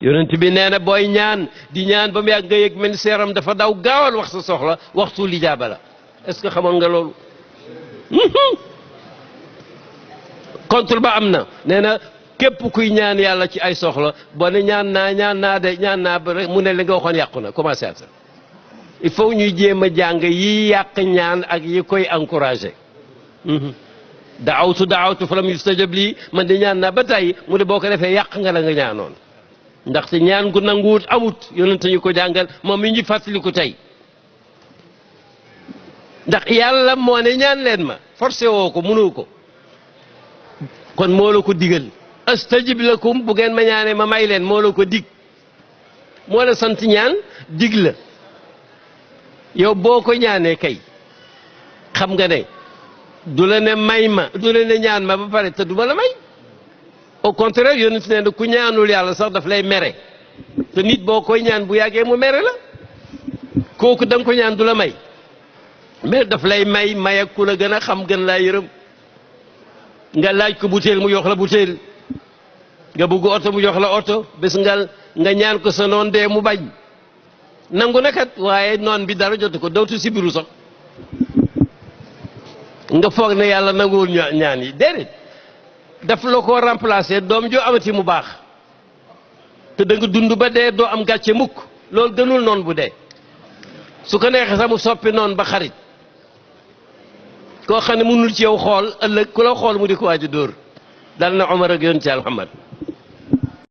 yonent bi nee na booy ñaan di ñaan ba mu yàgg nga yëg ministère am dafa daw gaawal wax sa soxla waxtu lijaaba la est-ce que xamoon nga loolu contre ba am na nee na képp kuy ñaan yàlla ci ay soxla boo ne ñaan naa ba rek mu ne li nga waxoon yàqu na commencé at il faut ñuy jéem a jàng yi yàq ñaan ak yi koy encouragé daawtu fa lam yustajab lii man di ñaan naa ba tey mu ne boo ko defee yàq nga la nga ñaanoon ndaxte ñaan gu nanguwut amut yonent ñu ko jàngal moom mi ñu fàttaliku tey ndax yàlla moo ne ñaan leen ma forcé woo ko mënoo ko kon moo la ko digal astajib lakum bu ngeen ma ñaanee ma may leen moo la ko dig moo la sant ñaan dig la yow boo ko ñaanee kay xam nga ne du la ne may ma du la ne ñaan ma ba pare te du ma la may au contraire yonent nee na ku ñaanul yàlla sax daf lay mere te nit boo koy ñaan bu yàggee mu mere la kooku da nga ko ñaan du la may mais daf lay may ak ku la gën a xam gën laa yërëm nga laaj ko butéel mu jox la butéel nga bëgg oto mu jox la oto bés nga ñaan ko sa noon dee mu bañ nangu na kat waaye noon bi dara jotu ko dootu sibiru sax nga foog ne yàlla nanguwul ñaan yi déedéet daf la ko remplacer doom joo amati mu baax te da nga dund ba dee doo am gàcce mukk loolu gënul noon bu dee su ko neexee sax mu soppi noon ba xarit koo xam ne mënul ci yow xool ëllëg ku la xool mu di ko waaj a dóor dal na Omar ak yonent Yàlla Muhammad